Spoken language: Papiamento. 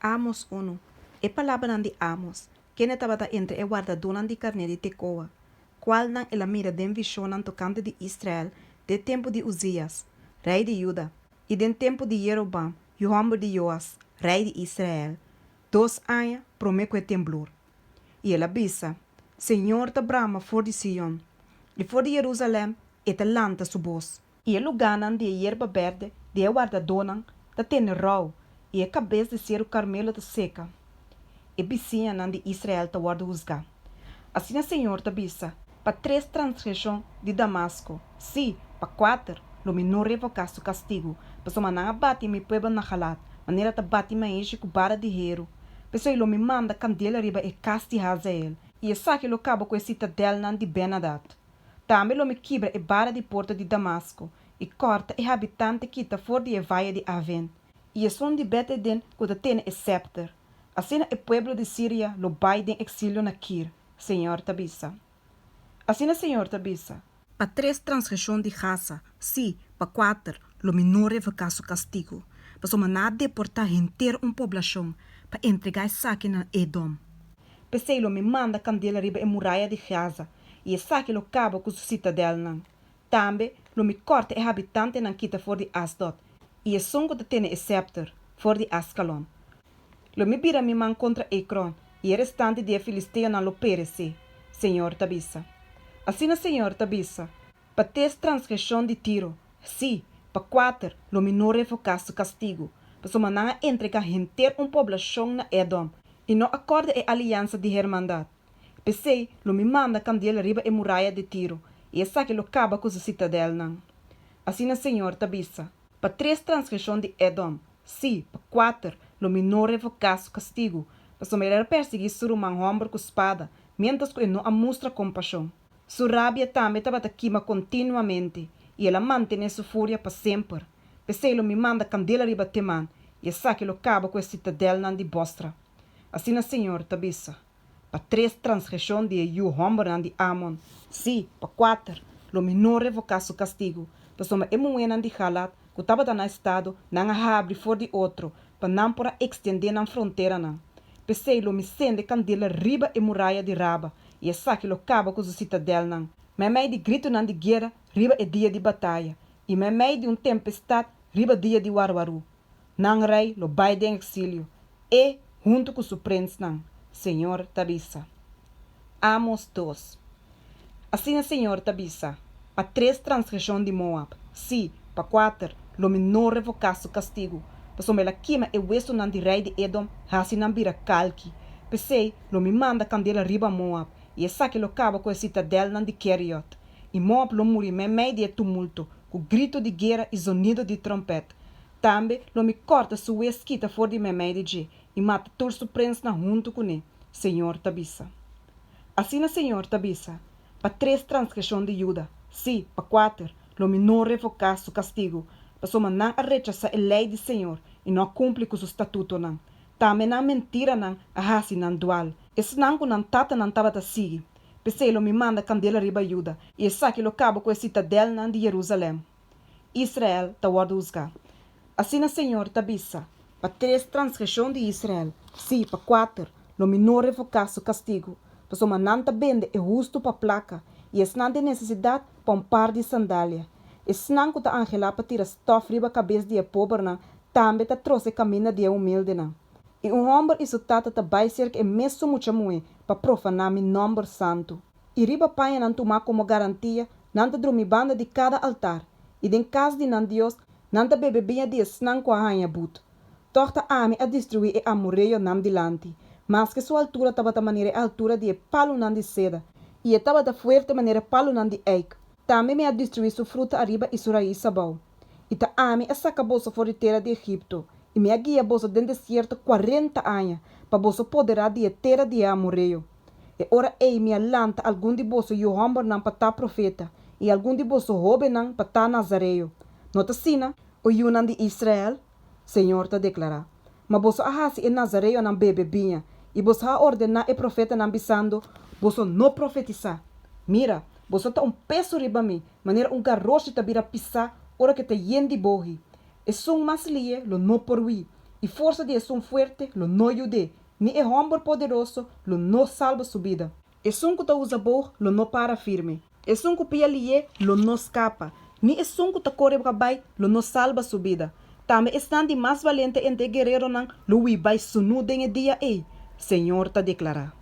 Amos unu. E palabranan di Amos, kende tabata entre e wardadónan di karné di Tekoa, kualnan el a mira den vishonnan tokante di Israel den tempu di Uzias, rei di Juda, i den tempu di Jeroboam, yu hòmber di Joas, rei di Israel, dos aña promé ku e temblor. I el a bisa, Señor ta brama for di Sion, i for di Jerusalèm E ta lanta Su bos. I e lugánan di e yerba bèrdè di e wardadónan ta tene rou, i e kabes di seru Karmelo ta seka. E bisiñanan di Israel ta wòrdu husgá. Asina señor ta bisa, Pa tres transgreshon di Damasko, sí, pa kuater, lo mi no revoká su kastigu, pasobra nan a bati mi pueblo na Galad, manera ta bati maishi ku bara di heru. P'esei lo mi manda kandela riba e kas di Hazael, i esaki lo kaba ku e sitadelnan di Bènadad. Tambe lo mi kibra e bara di porta di Damasko i kòrta e habitante kita for di e vaye di Aven, i esun di Bet-Eden ku ta tene e sèpter. Asina e pueblo di Siria lo bai den eksilio na Kir, señor ta bisa. Asina señor ta bisa. Pa tres transgreshon di Gaza, sí, pa kuater, lo mi no revoká su kastigu, pasobra nan a deportá henter un poblashon pa entregá esaki na Edom. P'esei lo mi manda kandela riba e muraya di Gaza, i esaki lo kaba ku su sitadelnan. Tambe lo mi kòrta e habitantenan kita for di Asdod, i esun ku ta tene e sèpter, for di Askalon. Lo mi bira mi man kontra Ekron, i e restante di e filisteonan lo peresé, señor ta bisa. Asina señor ta bisa, Pa tres transgreshon di Tiro, sí, pa kuater, lo mi no revoká su kastigu, pasobra nan a entregá henter un poblashon na Edom i no a kòrda e aliansa di hermandat. P'esei, lo mi manda kandela riba e muraya di Tiro, i esaki lo kaba ku su sitadelnan. Asina señor ta bisa, Pa tres transgreshon di Edom, sí, pa kuater, lo mi no revoká su kastigu, pasobra el a persiguí su ruman hòmber ku spada, miéntras ku e no a mustra kompashon. Su rabia tambe tabata kima kontinuamente, i el a mantené su furia pa semper. P'esei lo mi manda kandela riba Teman, i esaki lo kaba ku e sitadelnan di Bostra. Asina señor ta bisa. Pa tres transgreshon di e yu hòmbernan di Amon, sí, pa kuater, lo mi no revoká su kastigu, pasobra e muhénan di Galad ku tabata na estado nan a habri for di otro pa nan por a ekstendé nan fronteranan. P'esei lo mi sende kandela riba e muraya di Raba, i esaki lo kaba ku su sitadelnan, meimei di gritunan di guera riba e dia di bataya, i meimei di un tempestat riba dia di warwarú. Nan rei lo bai den eksilio, e huntu ku su prensnan, señor ta bisa. Amos dos. Asina señor ta bisa, Pa tres transgreshon di Moab, sí, pa kuater, lo mi no revoká su kastigu, pasobra el a kima e wesunan di rei di Edom hasi nan bira kalki. P'esei, lo mi manda kandela riba Moab, i esaki lo kaba ku e sitadelnan di Keriot. I Moab lo muri meimei di e tumulto, ku gritu di guera i zonido di tròmpèt. Tambe lo mi kòrta su wes kita for di meimei di dje i mata tur su prensnan huntu kuné, señor ta bisa. Asina señor ta bisa, Pa tres transgreshon di Juda, sí, pa kuater, lo mi no revoká su kastigu, pasobra nan a rechasá e lei di señor i no a kumpli ku su statutonan. Tambe nan mentiranan a hasi nan dual, esnan ku nan tatanan tabata sigui. P'esei lo mi manda kandela riba Juda, i esaki lo kaba ku e sitadelnan di Jerusalèm. Israel ta wòrdu husgá. Asina señor ta bisa, Pa tres transgreshon di Israel, sí, pa kuater, lo mi no revoká su kastigu, pasobra nan ta bende e hustu pa plaka i esnan den nesesidat pa un par di sandalia. Esnan ku ta anhelá pa tira stòf riba kabes di e pobernan tambe ta trose kaminda di e humildenan. I un hòmber i su tata ta bai serka e mesun mucha muhé pa profaná mi nòmber santu. I riba pañanan tumá komo garantia, nan ta drumi banda di kada altar, i den kas di nan dios nan ta bebe biña di esnan ku a haña but. Tòg ta ami a destruí e amoreonan dilanti, maske su altura tabata manera e altura di e palunan di seda, i e tabata fuerte manera e palunan di eik. Tambe mi a destruí su fruta ariba i su rais abou. I ta ami a saka boso for di tera di Egipto, i mi a guia boso den desierto kuarenta aña, pa boso poderá di e tera di e amoreo. E ora ei mi a lanta algun di boso yu hòmbernan pa ta profeta i algun di boso hóbennan pa ta nazareo. No ta asina, o yunan di Israel? Señor ta deklará. Ma boso a hasi e nazareonan bebe biña, i boso a ordená e profetanan bisando, Boso no profetisá! Mira, boso ta un peso riba mi, manera un garoshi ta bira pisá ora ku e ta yen di bohi. Esun mas lihe lo no por hui. I forsa di esun fuerte lo no yud'é, ni e hòmber poderoso lo no salba su bida. Esun ku ta usa boog lo no para firme, esun ku pia lihé lo no skapa, ni esun ku ta kore kabai lo no salba su bida. Tambe esnan di mas balente entre e guereronan lo hui bai sunú den e dia ei, Señor ta deklará.